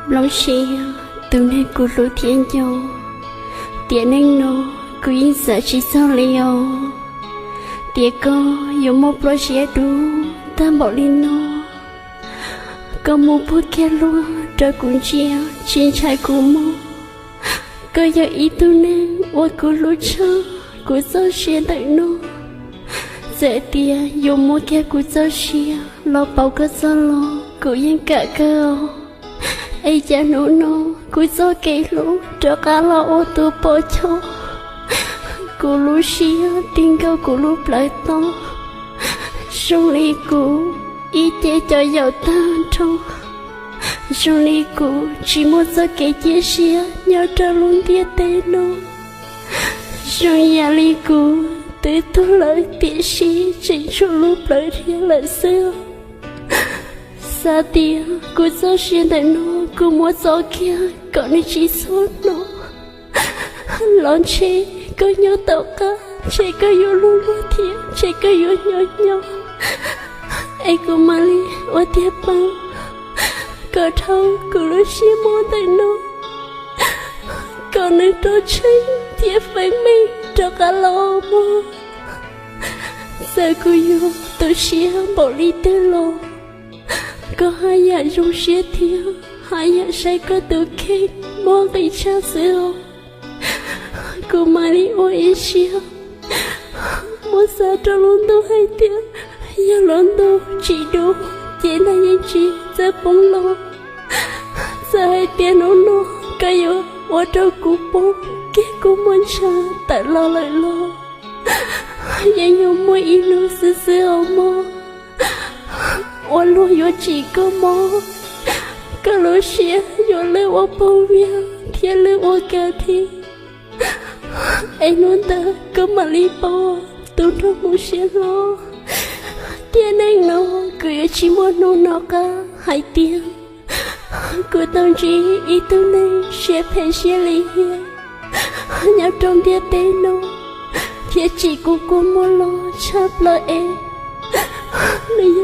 Nplooj siab tus neeg kuv hlub thiab nco, tiam neej no kuv yeej xav tsis txog li os. Tiam koj yuav muaj plab siab dub tag npaum li no, koj muab puag kiag luag rau kuv ntsia, tsis ntshai kuv mob. Koj yog ib tug neeg uas kuv hlub tshaj kuv txoj sia ntawm no. Txawm tias yuav muab kiag kuv txoj sia los pauv koj txoj loo, kuv yeej kam kawg os. Es cas hnub no kuv txoj kev hlub rov qab los ua tus pom choj, kuv lub siab tig nkaus kuv lub plawv toj. Zoo li kuv ib ce cov yaum tag nrho, zoo li kuv tsis muaj txoj kev cia siab nyob rau lub ntiaj teb no. Zoo yam li kuv twb tuag lawm tiam sis tseem tshuav lub plawv dhia lawm xwb. Xav tias kuv txoj sia ntawm no kuv muab txo kiag kom nws tsis txhob hnov. Los ntshe koj nyob tom qab, ntshe koj yuav luag luag thiab ntshe koj yuav nyob nyob. Es kuv mam li ua tiag pab kom dhau kuv lub siab mob ntawm no, kom nws rov tsheej thiab feeb meej rov qab los mog. Txawm kuv yuav tu siab npaum li twg los, koj haj yam zoo siab thiab haj yam saib koj tus kheej muaj nqis tshaj xwb os. Kuv mam li ua ib siab muab xa rau lub ntuj hais tias yog lub ntuj tsis dub ces nag yeej tsis txawj poob los. Txawm hais tias hnub no koj yuav ua rau kuv poob kiag kuv muaj ntshav tawm los lawm los, yeej yuav muaj ib hnub xwb xwb os mog, uas luag yuav tsim koj mob, koj lub siab yuav lwj ua pog viag thiab lwj ua kav dhi. Es hnub ntawd koj mam li paub tus nraug hmoov siab hlob. Tiam neej no kuv yuav tsis muaj hnub nov qab hais tias kuv tau ntsib ib tug neeg siab phem siab lim hiam nyob rau ntiaj teb no, thiab tsim kuv kua muag los tshaj plaws es nws